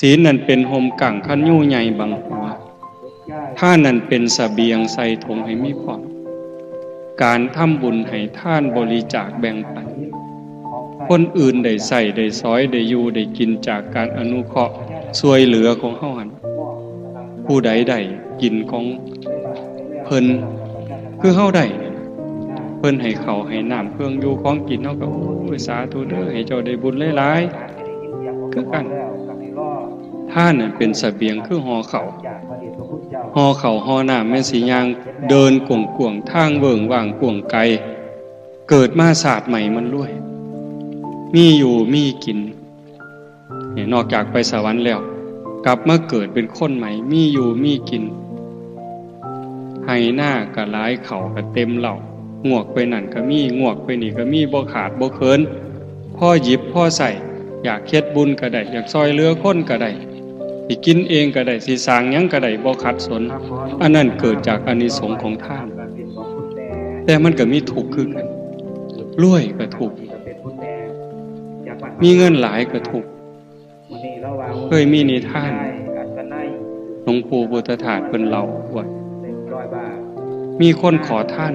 ສີນນັ້ນເປັນຮົ່ມກັ້ງຄັນຍູໃຫຍ່ບັງຫົວ, ທານນັ້ນເປັນສະບຽງໃສ່ຖົງໃຫ້ມີພ້ອມ. ການທຳບຸນໃຫ້ທານບໍລິຈາກແບ່ງປັນ, ຄົນອື່ນໄດ້ໃຊ້ໄດ້ສອຍໄດ້ຢູ່ໄດ້ກິນຈາກການອະນຸເຄາະຊ່ວຍເຫຼືອຂອງເຮົາຫັ້ນ, ຜູ້ໃດໄດ້ກິນຂອງເພິ່ນ ຄືເຮົາໄດ້ນີ້ລະ, ເພິ່ນໃຫ້ເຂົ້າໃຫ້ນ້ຳເຄື່ອງຢູ່ຂອງກິນ ເຮົາກໍ ໂອ້ຍ ສາທຸເດີ ໃຫ້ເຈົ້າໄດ້ບຸນຫຼາຍໆ ຄືກັນ. ທານນັ້ນເປັນສະບຽງຄືຫໍ່ເຂົ້າ, ຫໍ່ເຂົ້າຫໍ່ນ້ຳແມ່ນຊິຍ່າງເດີນກວ້າງໆ ທາງເວີ້ງວ່າງກວ້າງໄກ, ເກີດມາຊາດໃໝ່ມັນລວຍ ມີຢູ່ມີກິນ. ນີ້ນອກຈາກໄປສະຫວັນແລ້ວ ກັບມາເກີດເປັນຄົນໃໝ່ ມີຢູ່ມີກິນ, ໄຮ່ນາກໍຫຼາຍ ເຂົ້າກໍເຕັມເລົ້າ, ງວກໄປນັ້ນກໍມີ ງວກໄປນີ້ກໍມີ ບໍ່ຂາດບໍ່ເຂີນ, ພໍຫຍິບພໍໃຊ້, ຢາກເຮັດບຸນກໍໄດ້ ຢາກຊ່ອຍເຫຼືອຄົນກໍໄດ້, ຊິກິນເອງກໍໄດ້ ຊິສ້າງຫຍັງກໍໄດ້ ບໍ່ຂັດສົນ. ອັນນັ້ນເກີດຈາກອານິສົງຂອງທານ. ແຕ່ມັນກໍມີທຸກຄືກັນ, ລວຍກໍທຸກ, ມີເງິນຫຼາຍກໍທຸກ. ເຄີຍມີນິທານ ຫຼວງປູ່ພຸດທະທາດເພິ່ນເລົ່າວ່າ ມີຄົນຂໍທານ